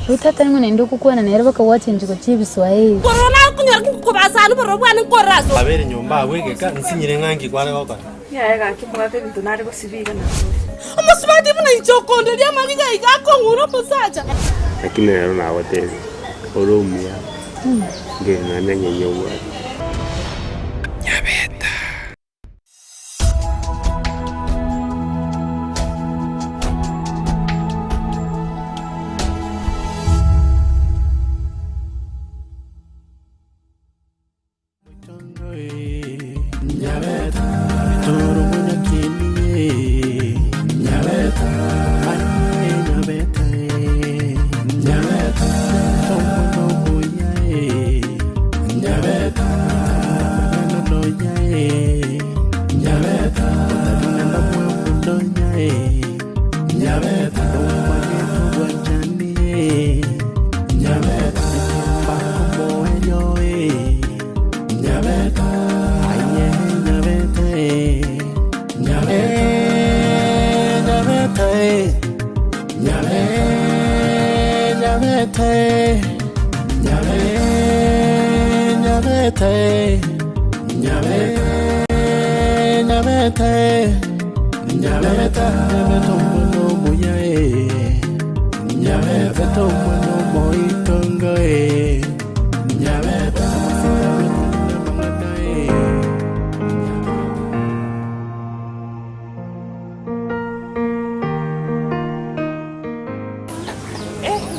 Oyo tata ning'o naende ogokwana nere mpaka gwachenchwa gochia ebiswahili. Korora nakonyora nkobasani bororo bwane nkorora ase. Abeire nyomba agwo egeka, nsinyire ng'a nki kware gokora. Yaya gaki mbwate ebinto nare gosibia iga nakore. Omosubati buna inche okonderia amariga iga akong'ura omosacha. Lakini rero nagotebia, ore omuya, ng'eng'ana engencho obwate. Nyabeta.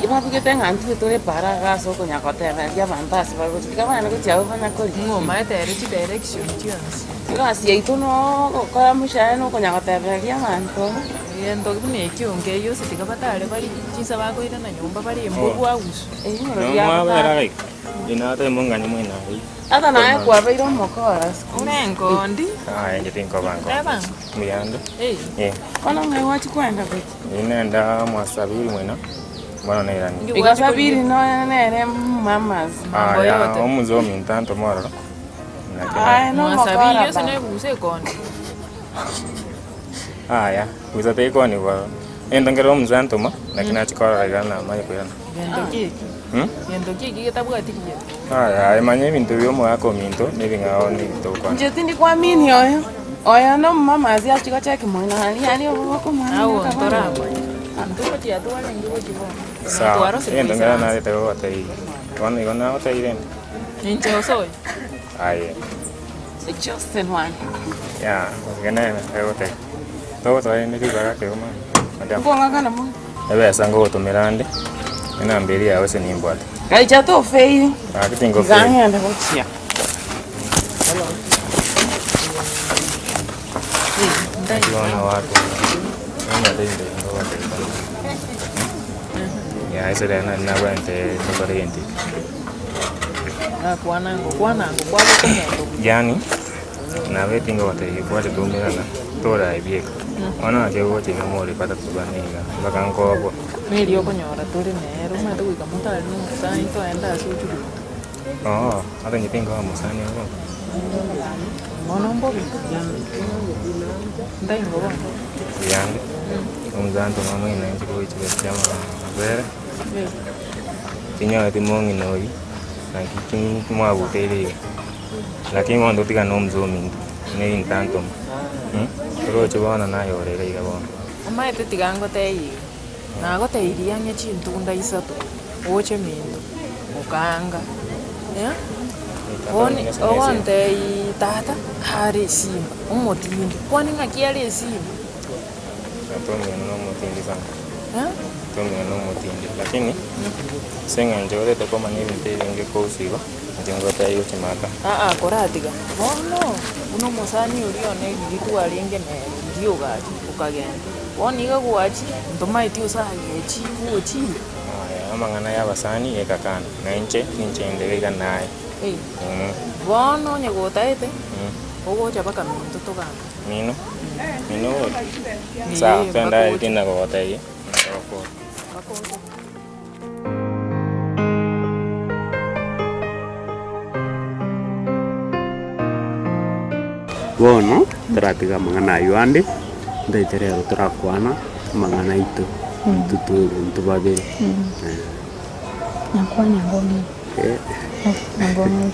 Ebabugete ng'a ntwe tore para iga ase okonya gotebereria abanto ase bare gochia, tiga banyare gochia abwo banya koria. Ng'o omaete ere chidirection chionsi. Egasi yaito nogokora omoshahara na okonya gotebereria abanto. Egento buna ekio nkeyio gose tiga batare barie chinsa bakoirana nyomba bare embobu agusu. Ata naye kwabeire omokora siku Ore enkondi. Teba ng'o? Eh. Bono ng'ai gwachia kwenda gochia? Nenda mwasabiri mwena bono nairani. Igo Sabiri nonya nere mama's. Mambo Aya yote. omuze ominto antome ororo. Naki Aye Mwasabiri nomokora ose ba. nebusa ekondi. Aya busa tekonigwa egento nkere omuze antoma naki nachia korora iga namanye koirana. Gento ki eki? Gento ki eki getabwati rieta? Aya aye manya ebinto bia omogaka ominto na ebing'ao na ebitokwana. Inche tindi kuamini oyo. Oyo nomomamazi achie gocheki moino aria yaani obobe okomwamini Agwo akabana. ntoramanya. Ntogochia twarenge gochia bono. Sawa, Twarosire egento nkere goisaransa. narete gogotebia. Bono igo nagotebirie inde. Ninche osoe. Aye. The chosen one. Yeah, iga nere egotebia. Togosoa rende ribaga kegima, madam. Nkong'akana mono. Ebesa ngogotomera ande, enamba eria yao ase nimbwate. Gaicha tofeiri. Gaki tingofeiri. Iga ng'ende gochia. Naki bono watu nimbwate ebinto ebi ngogotebia bono. Yaya ase rero nari nabwenerete tokore egento eke. Nakwana ngokwana ngokwabete omonto buya. Yaani nabete ngogotebia kwacha toumerana torae bieka. Bono naki ogocha iga more batatu bane iga mpaka nkoboa. Neri okonyora tore nere omanyete goika motare na omosani toende ase ochurutu. Oo, ata inche tinkoba omosani obo. Bono mbobe, ntaingo bono. Yande, omosani tomwamanyete nainche kogochia gochia amabere, tinyoreti mong'ina oyio, naki ki mwabuteire iga. Lakini bono totigane na omosani ominto, na ebinto antoma, oroche bono naye ore iga iga bono. Omanyete tiga ngotebie iga, nagotebia ang'e chintunda isato, oche minto, okaanga, bono ogontebia tata are esimba, omotindi, kwani ng'aki are esimba? Tata omino na omotindi sana, tata omino na omotindi lakini ase eng'encho orete komanya ebinto ebinge kuhusu igo, inche ngotebia gochia maaka. Aa koratiga, bono buna omosani oria one riria twarenge nere riria ogacha okagenda, bono iga gwachire ntomaeti osagechigwe ochire. Aya amang'ana ya abasani egakana, na inche ninche inde iga naye. Bono onye gotaete, ogocha mpaka minto togambe. Mino, mino ore? Sawa, twende aye tinda kogotebia, togokora. Bono toratiga amang'ana ayio ande, ntaete rero torakwana amang'ana aito, intwe intwe babere. Nakwana ngong'e. Eh. Nangong'e.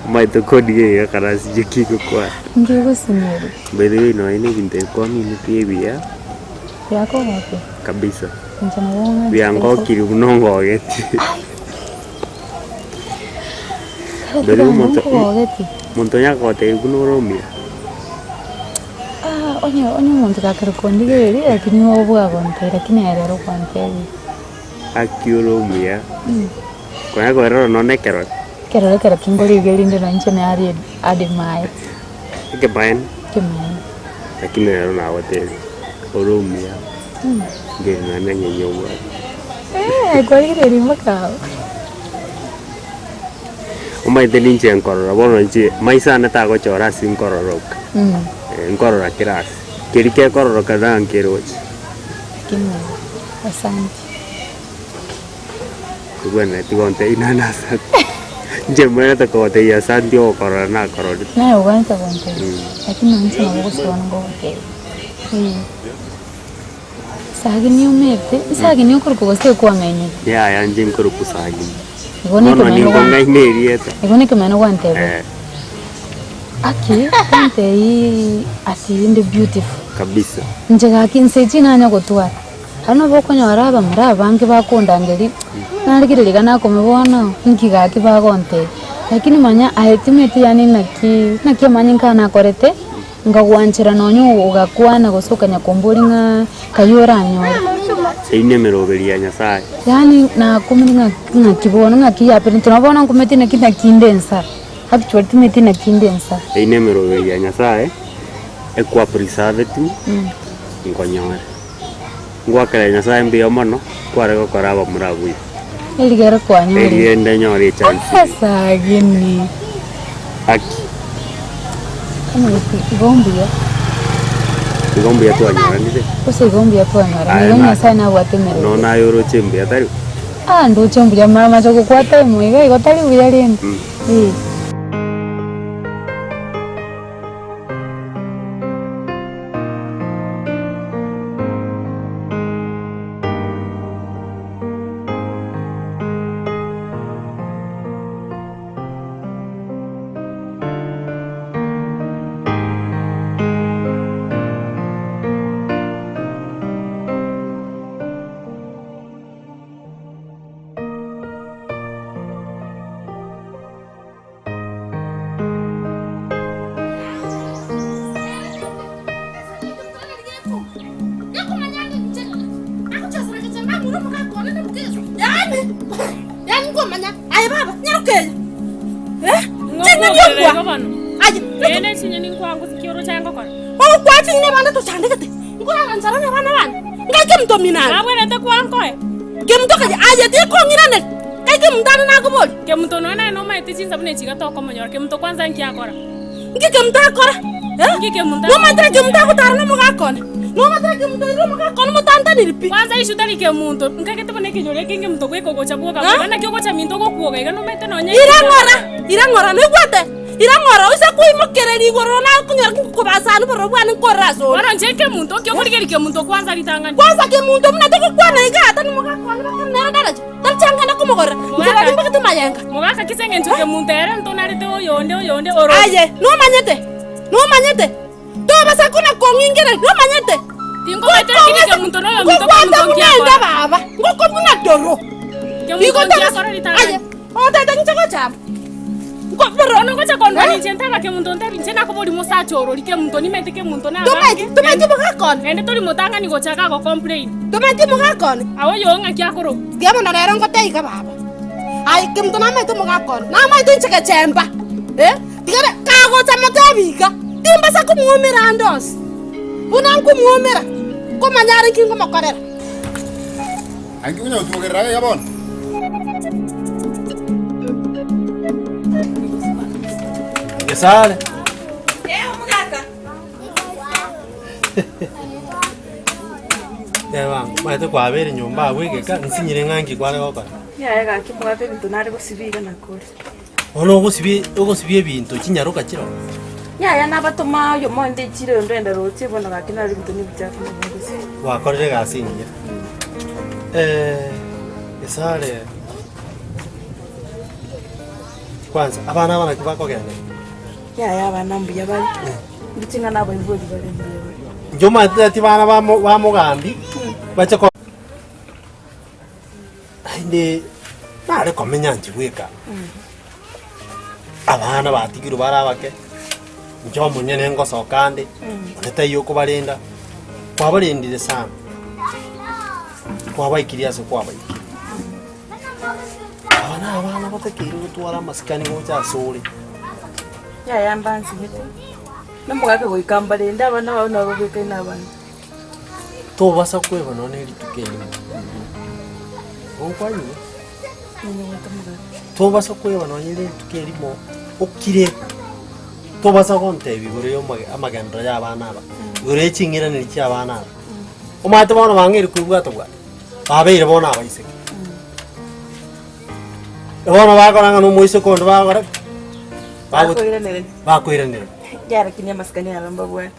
Omanyete kodiga iga karasi ki gokwana. Ngegosinyeria. By the way nonya na ebinto ebi kwamineti ebiya. Biakogokia? Kabisa. Inche nabo ng'anchete. Biangokirie buna ongogetie. Kare By the way tiga omonto nkogogetie. omonto onye agotebia buna ore omuya. Ah, onye onye omonto gakare kondigereria lakini nigo bwagontebia lakini aye rero gwantebia. Aki ore omuya, konya kwerora nonye na ekerore. Ekerore ekero kingorigia rinde nonye inche nare admire. Ekemaene? Ekemaene. Lakini rero nagotebia, ore omuya, ngerina na eng'encho obwate. Eh, kwarigereria mpaka abwo. Omanyete ninche nkorora, bono inche maiso ane tagochora ase nkororoka, nkorora kera ase, keria kekororoka na nkeroche. Lakini asante. Tobwenereti gontebia naende asante. Inche mbwenerete kogotebia asante ogokorora nakororire. Naye obwenerete gontebia, lakini inche nabo gose bono ngogotebia. Eh. Sagini omete, sagini okorokwa gose ekwang'ainire? Yaya inche nkorokwa Sagini. Igo na Bono ekemeno gwa- ninkong'aina erieta. Igo na ekemeno gwantebia. Eh. Aki, gwantebia ati inde beautiful. Kabisa. Inche gaki inse echi nanya gotwara. Aria nabo okonyora abamura abange bakondangeria, narigereria iga nakome bono, inki gaki bagontebia. Lakini manya aye timanyeti yaani naki, naki omanye nka nakorete, nkagwanchera nonye ogakwana gose okanya komboria ng'a kai oranyore. Eyio nemeroberi ya Nyasaye. Yaani nakumire ng'a ng'aki bono ng'aki yapera intwe nabo bono nkumeti naki naki inde ensara, actually timanyeti naki inde ensara. Eyio nemeroberi ya Nyasaye, ekwa-preserve-ti, nkonyore. Ngoakera Nyasae mbuya mono kware gokora abamura buya. Erigere kwanyorire. Erinde nyore echance eye. Asagini. Haki. Omanyete igo mbuya. Igo mbuya twanyoranire. Gose igo mbuya twanyoranire. Aye Igo na- Nyasae nabwate emeremo. Nonya naye oroche mbuya tari? Ah ndoche mbuya mara mache gokwata emo iga igo tari buya rende. Eh. Kemunto nonya naye nomaete chinsa buna echi iga tokomonyora kemunto kwanza nki akora? Nki kemunto akora? Eh? Nki kemunto Nomatire kemunto agotara na omogaka one? Nomatire kemunto oirire omogaka one motantaniri pi? Kwanza issue tari kemunto, nkagete buna ekenyoro eke nkemunto bweka ogocha bwoka Eh? boka naki ogocha minto ogokwoga iga nomaete nonya Ira ng'ora, ira ng'ora, noigwete? Ira ng'ora, oise koimokereria igoro nakonyora nkobasani bororo bwane nkorere ase ore. Bono inche kemunto, nki okorigereria kemunto kwanza ritang'ani? Kwanza kemunto buna togokwana iga tari mogaka one bakare nere daraja. Tari chang'ana komogorera, inche nari mbagete mayenga. Mogaka ki ase engencho kemunto ere ntonarete oyonde oyonde oro. Aye, nomanyete, nomanyete, tobasa kona kong'ingereria, nomanyete. Tinkomanyete lakini kemunto noyominto Nkokwata kemunto buna nki ende akora. baba, ngokobuna toro. Kemunto Igo nki tobasa, akora ritang'ani. aye, otete inche gocha amo. Nko- Bono ngocha kondwania inche ntaba kemunto ntebi inche nakoboria mosacha orori kemunto nimanyete kemunto nabange. Tomaeti, tomaeti omogaka one. Naende tori motang'ani gochaka agocomplain. Tomaeti omogaka one. Aye oyoo ng'aki akorokwa? Tiga bono rero ngotebie iga baba, aye kemunto namaete omogaka one, namaete inche gechemba, eh, tiga re kagocha motebi iga, timbasa komoumera ande onsi, buna nkomoumera, nkomanya are nki nkomokorera. Anki konya gotumokerera iga bono? Gesare. Eba, omanyete kwabeire nyomba abwo egeka, nsinyire ng'a nki kware gokora. Yaya gaki mbwate ebinto nare gosibia iga nakore. Bono ogosibia ogosibia ebinto chinyaroka chire oo. Yaya nabatoma oyomo onde echiro onde oenda roche bono gaki naro ebinto nebichafu nabo ngosibia. Gwakorire egasi engiya. Gesare kwanza abana aba naki bakogenda? Yaya abana mbuya bare, inche ng'a nabaibori bare mbuya bare. Inche omanyete ti bana ba ba mogambi bache ko naende nare komenya inche bweka, abana batigirwe bare abake, inche omonyene ngosoka ande, onde taiyo okobarenda, kwabarendire sana, kwabaikirie ase kwabaikirie. Aba na abana batakeire gotwara amasikani gocha asore. Yaya mbansigete, nomogaka goika mbarende abana bao nabo babwekaine abana. Tobasa kweba nonya ne rituko erimo. Gonkwanyire? Tobasa kweba nonya ne rituko erimo okire. Tobasa gontebia igoro ya omage amagenderero ya abana aba, igoro ya ching'iraneri chia abana aba. Omanyete bono bang'eire koibwata bwata, babeire bono abaiseke. Bono bakora ng'a na omoiseke onde bagokora ki? Bago- Bakoiranereria. Bakoiranereria. Yarakinia amasikani aba mbabwate.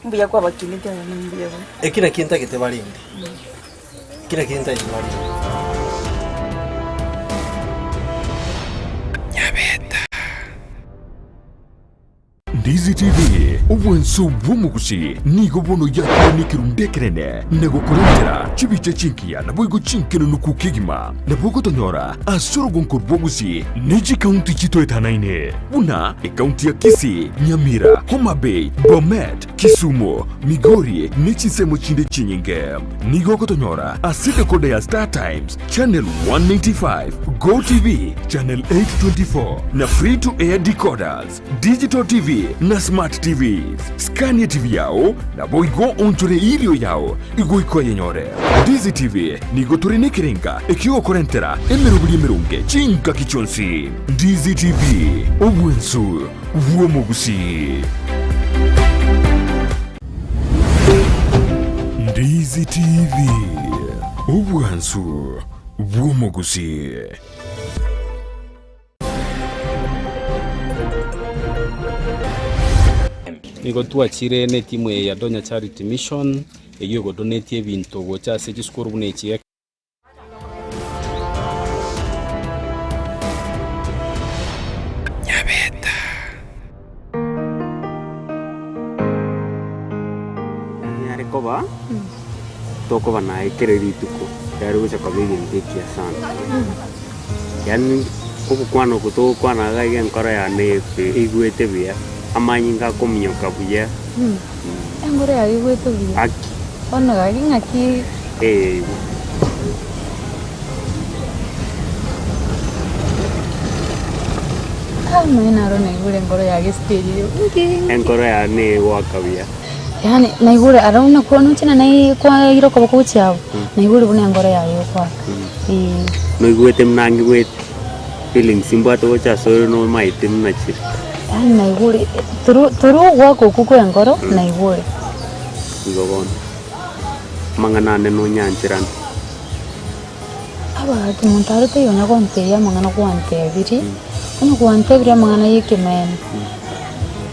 Mbuya kwabakineti abana mbuya bare. Eki nakio ntagete barende, eki nakio ntagete barende. Ndizi TV, obwanso bw'omogusi, nigo bono yakire nekerundu ekenene na gokorentera chibicha chingiya naboigo chinkenenuku kegima. Nabo ogotonyora ase orogonko rw'ogusi ne chikaunti chitoetanaine buna ekaunti ya Kisii, Nyamira, Homa Bay, Bomet, Kisumu, Migori ne chinsemo chinde chinyinge. Nigo ogotonyora ase decoder ya Star Times Channel 195, Go TV Channel 824 na Free to Air decoders, Digital TV na Smart TVs. Skania TV yao naboigo onchore irio yao igoika oyenyore. Ndizi TV nigo tore nekerenga ekiogokorentera emeroberi emeronge chingaki chionsi. Ndizi TV, obwensu bw'omogusii. Ndizi TV, obwansu bw'omogusii. Nigo twachire netimu eye ya Donya Charity Mission eyio egodonetia ebinto gocha ase chisukuru buna echi. Yanyare koba tokoba naye kera rituko, yare gocha koba egento ekiya sana. Yaani ogokwana oko togokwana iga iga enkoro yane eigwete buya, amanyinga akominyoka buya. Enkoro yago eigwete buya? Aki. Bono gaki ng'aki. Ee igo. Amaene naro naigure enkoro yage esitiri inki inki. Enkoro yane egoaka buya. Yaani naigure aro buna noche naye kwaeire okoboko gochia abwo, naigure buna enkoro yaye egoaka eh. Noigwete buna ngigwete, feelings mbwate gocha asore nomaete buna chire. Yaani naigure through through goaka okwo kwa enkoro naigure. Igo bono, amang'ana ane nonyancherane. Abagaka omonto are taiyo onya gontebia amang'ana gwantebirie, onye gwantebirie amang'ana ya ekeene,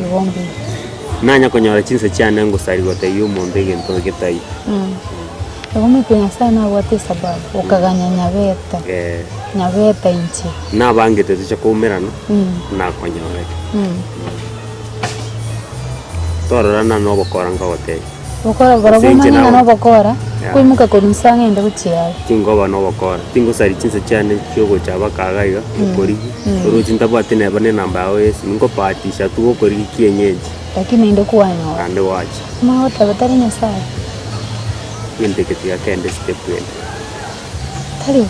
igo mbuya. Nanya konyora chinsa chiane ngosari gotebia omonto egento getaiyo. Igo moika Nyasaye nabwate esababu, okaganya nyabete, Eh. nyabete inche. Nabangete toche koumerana, nakonyorete. Tororana nobokora nkagotebia. Gokora barabwo Ase inche omanye ng'a nabo- nobokora, Yeah. koimoka korwa inse ang'ende gochia aye. Tinkoba nobokora, tingosaria chinsa chiane chiogocha baka iga iga, gokorigia, oroche ntabwati neba ne enamba yao ya esimi, nkobahatisha tu gokorigia kienyeji, Lakini naende kwanyora. naende gwacha. Omanye goteba tari Nyasaye. Egento eke tiga kende step ende. Tari bo.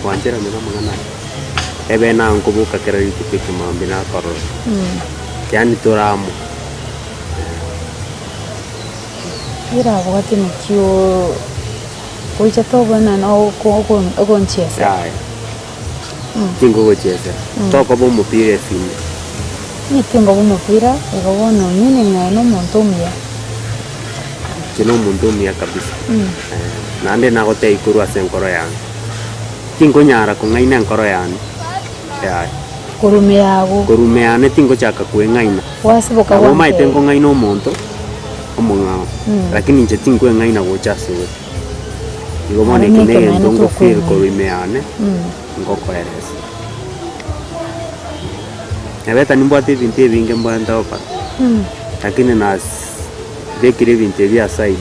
Gwancherana na amang'ana aya, ebe naye nkoboka kera rituko ekemambia nakorora, yaani tore amo. Erabwate naki gocha tobana ogonchiesa. Yaya, tinkogochiesera, tokoba omopira esime. Onye tinkoba omopira, igo bono meaning aye nomonto omuya. Inche nomonto omuya kabisa, naende nagotebia korwa ase enkoro yane, tinkonyara kong'aina enkoro yane, yaya. Korwa ime yago. Korwa ime yane tingochaka kweng'aina. Gwasiboka Nabo omanyete gwantebia. nkong'aina omonto omong'ao, lakini inche tinkweng'aina gocha ase ore. Igo bono Aye eke nekemanyeto negento ngofeel okoigwa. korwa ime yane, ngokoeresa. Nyabeta nimbwate ebinto ebinge mbwenerete gokora, lakini nas bekire ebinto ebi aside,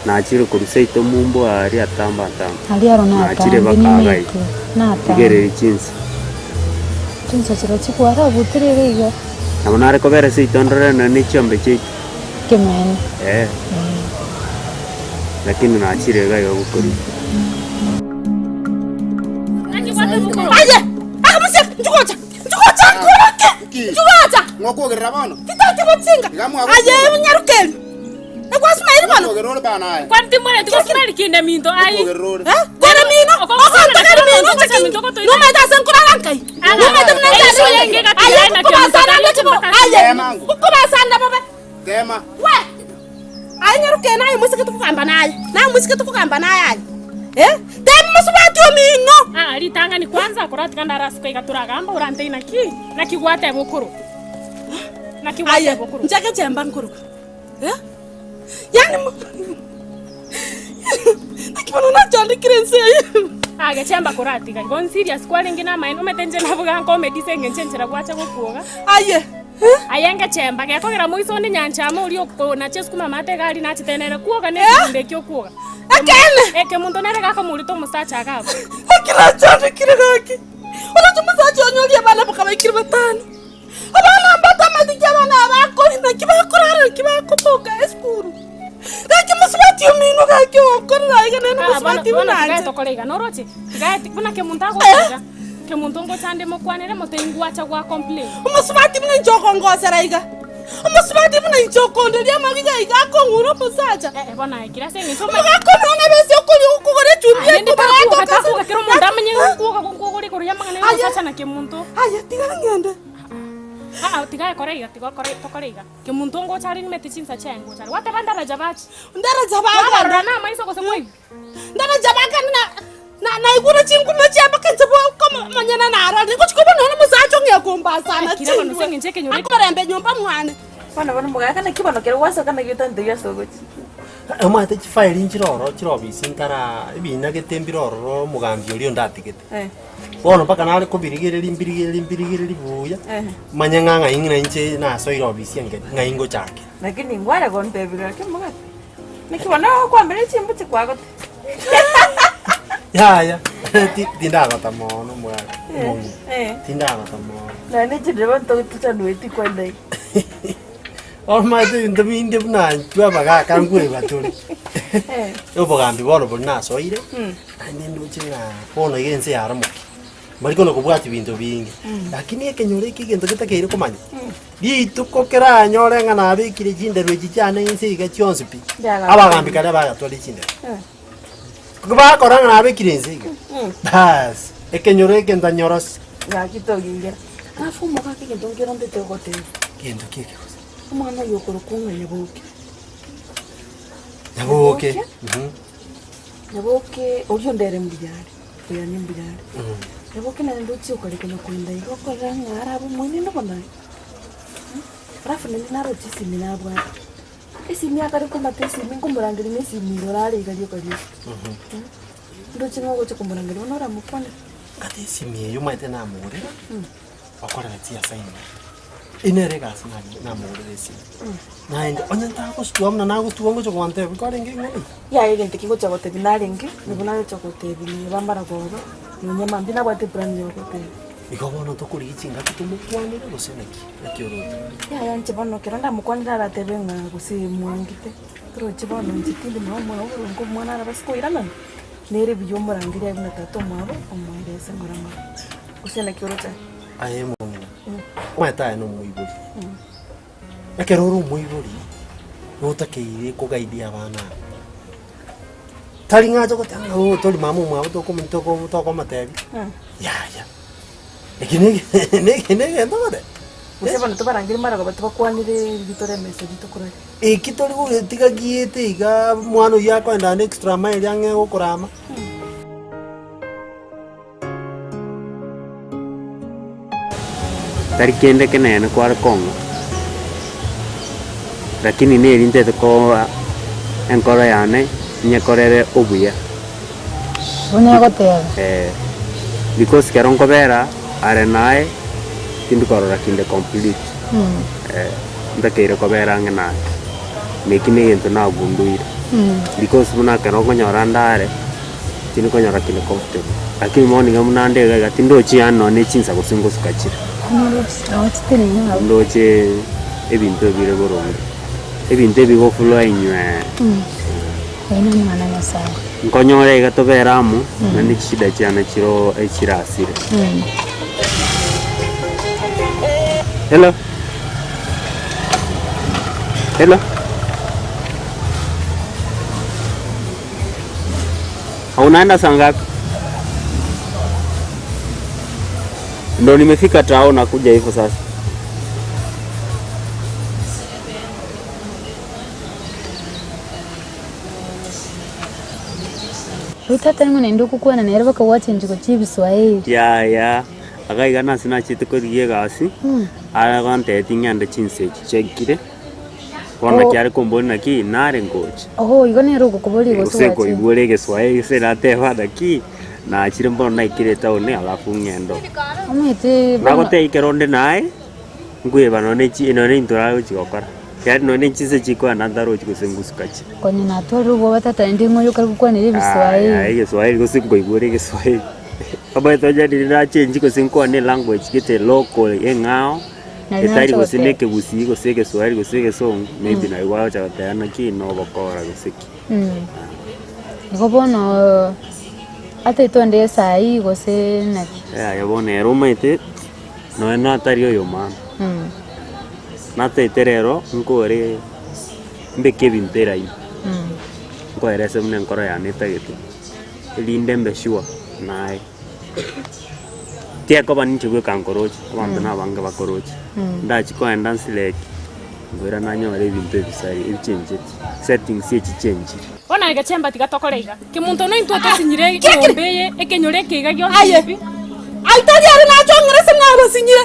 nachire korwa seito mumbu aaria atambe atambe, Aria aro nachire natambe mpaka iga nimaete, iga, natambe. rigereria chinsa. Chinsa chiria chikwara butire iga iga. Nabo nare kobera seito ndore nonye ne chiombe chiaito. Ekeene. Eh. Lakini nachire iga iga gokorigia. Aye! Akamusia! Nchugocha! Nchugocha nkoroke! Nchugocha! Ng'okwogerera bono? Titaki gotsinga! Aye nyarukeri! Ekwasumairi bono? Kwani timboreti gosumeri kinde minto ai. Eh? Kore mino! Ogontogeri mino nche ki? Nomaete ase nkorara nkai? Nomaete buna nche ase Aye nkobasana nde chibo! Aye! Nkobasana bobe! Tema. We! Aye nyarukeri naye omoiseke tokogamba naye. Naye omoiseke tokogamba naye aye. Eh? Tebi mosubati omino! Ah, ritang'ani kwanza koratiga ndarasuka iga toragamba orantei naki? Naki gwateba okorwa? Naki Aye, gwateba okorwa? nche gechemba nkorwa. Eh? Yaani mo- Naki bono nachandekire ense eye. Ah, gechemba koratiga igo nserious kwarenge namaene omanyete inche naboga nkomedisa eng'encho enchera gwacha gokwoga. Aye. Aye ngechemba gekogera moiso onde nyancha amo oria okonacha esukuma amate egari nachete nere kwoga ne ekegunda ekio okwoga. Ekeene. Ekemonto nere gakomorita omosacha iga abwo. Naki nachandekire gaki. Oroche omosacha onyorie abana bakabaikire batano. Abana mbatameti ki abana aba bakori naki bakorara naki bakoboka esukuru. Gaki mosubati omino gaki ogokorera iga naende Ah, bono mosubati bono buna tigae inche. tokore iga noroche tigae ti buna kemonto agocha iga kemonto ngocha nde mokwanere mote ingwacha gwa complain. Omosubati buna inche okongosera iga, omosubati buna inche okonderia amagiga iga akong'ura omosacha. Eh, bono aye kira ase eng'encho Omogaka omwana bese okoria okogora echumbi Aye, ndi ekobara takuoga atoka ase- takuoga kera omonto amanye gokwoga gokwoga igoro y'amang'ana Aye. y'omosacha na kemonto. Aye tiga ng'ende. Aa tiga ekore iga tiga okore tokore iga kemonto ngocha are nimete chinsa chiaye ngocha are gwateba ndaraja bache. Ndaraja Kwabarora bagende. na amaiso gose mwaigwa. Ndaraja bagende na na naigure chinkumo chia mpaka inche bokomonyene narorire ngochi kobua nonya omosacha ong'ea kombasana Kira bono ase eng'encho ekenyoro eke. Akorembe nyomba mwane. Bono bono mogaka naki bono kero gwasoka naki otantebia ase ogochia. Omanyete chifairi nchire ororo chire obisi ntara ebina gete mbire ororo omogambi oria ondatigete. Bono mpaka nare kobirigereria mbirigereria mbirigereria buya, manye ng'a ng'ai ng'a inche nasoire obisi engeni, ng'ai ngochakera. Lakini ngware gontebia gaki omogaka, naki bono okwambera chimbuche kwagote. Yaya, ti- tindagota mono omogaka, omong'ina, tindagota mono. Naende inche ndire bono tochanweti kwenda iga. Omanyete ebinto binde buna intwe abagaka nkoeba tore. Obogambi bono boria nasoire, naende ndoche ng'a bono iga ense yaramokia, mbari konya kobwatia binto binge, lakini ekenyoro eke egento getakeire komanya, rituko keranyore ng'a nabekire chinderu echi chiane inse iga chionsi pi, abagambi karia bagatwara chinderu. Bakora ng'a nabekire inse iga, baas, ekenyoro eke ntanyorosi. Gaki togingera. Alafu omogaka egento nkere ondete gogotebia. Gento ki eke gose? Omwana oyo okorokwa ng'a Nyaboke. Nyaboke. Nyaboke oria onde ere mbuya are, oyane mbuya are. Nyaboke naende ochie okareka nyakwenda iga okorora ng'a arabe omoenene bono aye. Alafu naende naroche esimi nabwate. Esimi akare komata esimi nkomorangeria na esimi igoro are iga rioka rioka. Ndoche ng'a ogocha komorangeria bono oramokwanere. Kata esimi eyio omanyete namogorera, okorera chiassignment. Eyio nere egasi nari namogorera esimi. Naende onye ntagostua buna nagostua ngocha gontebia kwarenge ing'ana eye. Yaya egento eki ngocha gotebia narenge, nabo nagocha gotebia nigo bamara koba, nonya mambia nabwate eplan ya gotebia. Igo bono tokorigia chingaki tomokwanere gose naki? Naki oroche? Yaya inche bono ekero ndamokwanere aratebe ng'a gose mwangete, toroche bono inche tindi mwabo mwabo boronge omwana arabase koiranana, nere buya omorangerie aye buna tata omwabo, omoerese ng'ora ng'ora. Gose naki oroche aye? Aye omong'ina, omanyete aye nomoibori. Ekero ore omoibori, notakeire kogaidia abana aba. Tari ng'a ache goteba ng'a oo tori mama omwabo tokomo toko tokomotebia, yaya. Eki nege nege negento gose? Gose bono tobarangere maragoba tobakwanere riria tore emesa eria tokorara. Eki tori gogetiga giete igaa omwana oyio akoenda ande extra mile ang'e gokorama. Tari kende kenene kware kong'a, lakini neri ntete koa enkoro yane nyekorere obuya. Buna egoteba. Eh, because kero nkobera are naye, tindi korora kinde complete. Eh, ntakeire kobera ang'e naye, na eki na egento nagunduire. Because buna ekero okonyora ndare, tindi konyora kinde comfortable. Lakini bono iga buna nde iga iga, tindochi yaani nonye na echinsa gose ngosuka chire. Ndoche ebinto ebire boronge, ebinto ebigoflow inywee. Nkonyore iga tobere amo, naende chishida chiane chiroo echirasire. Hello. Hello. Unaenda saa ngapi? Ndo nimefika tao nakuja hivyo sasa. Riu tata nigo naende okokwana nere bakagwacha chinchuko chia ebiswahili. Yaya, iga iga nase nachete korigia egasi, agontebetie ng'ende chinsa echi chiaikire, bono naki are komboria naki nare ngocha. Oho, igo nere ogokoboria gose Gose gwachire. koigwera egeswahili gose nateba naki, nachire bono naikire etown alafu ng'ende oo. Omanyete bono. Nagotebia ekero onde naye, nkoeba nonye chi nonye intwe nagochi gokora. Yaani nonye ne chinsa chikoenda ntarochi gose ngusuka chi. Konya natwarire obwoba tata naende ng'o oyo okare gokwanera ebiswahili. Aya egeswahili gose nkoigwera egeswahili. Omanyete onye riria nachengi gose nkwane elanguage gete local eng'ao, Nari etari nacha gose na goteba. ekegusii gose egeswahili gose egesongo, maybe naye gwacha goteba naki na obokora gose ki. Igo bono atagete onde esai gose naki? Yaya bono ere omanyete nonye natari oyomano. Nataete rero nkore mbeke ebinto eraini, nkoerese buna enkoro yane etagete, erinde mbe sure naye. Tiekoba ninche bweka nkoroche, abanto na abange bakoroche, ndachie kogenda nsileki, nkoira nanyore ebinto ebisari ebichencheti, settings echichenchire. Bono aye gechemba tiga tokore iga. Kemonto nointwe tosinyire enyomba eye, ekenyoro eke iga gionsi pi. Aye, aye, nachong'era ase mwabasinyire.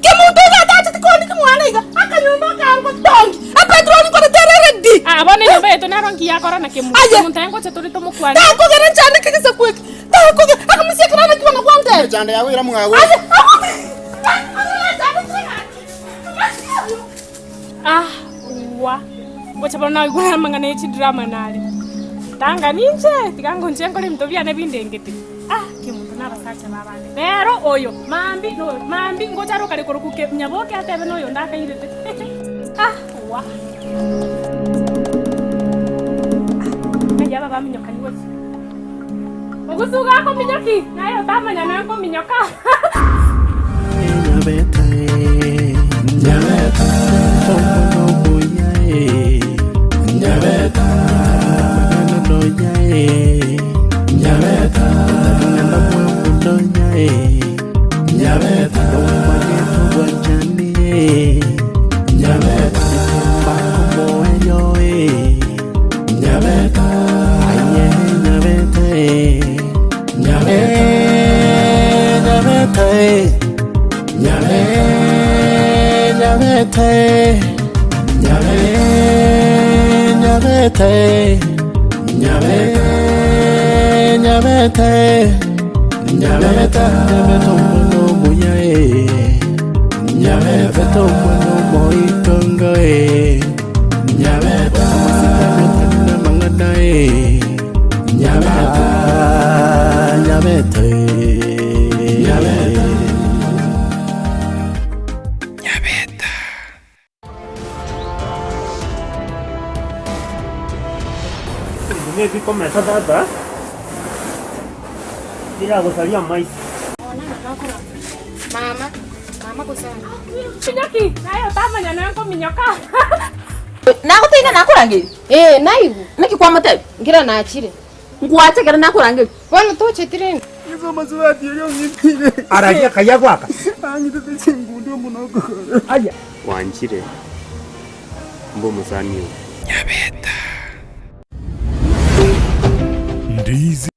Kemonto iga atacheti kondika mwana iga, akanyomba akango tongi, epetroli nkore terere di. Ah, bono enyomba yaito nero nki yakora na kemonto. Aye. Kemonto aye ngocha tore tomokwane. Takogera nchandeke gesaku eke, takogera, akamosia naki bono gwantebia. Emechando yago ira mwago. Aye, Ah, wa. Ngocha bono naigure amang'ana ye chidrama nare. Tanga ninche, tiga ngonche nkore ebinto biane bindengete. Ah, kemonto na abasacha babande. Rero oyo, mambi noyo, mambi ngocha are okare korokwa ke nyaboke atebe noyo onde akairete. Ah, wa. Ng'ai aba baminyokani gochia? Ogosuga akominyoki, naye otamanya noe nkominyoka. Tumia komesa tata, tiragosaria amaiso. Mama, mama gose Minyoki, naye otamanya noe nkominyoka. Nagoteina nakorangeria? Ee, naigwa. Naki kwamotebia? Nkera nachire. Nkwache ekero nakorangeria? Bono tocheti rende. Araria akayia goaka. Aya. Gwanchire mbe omosani oo. Ndizi.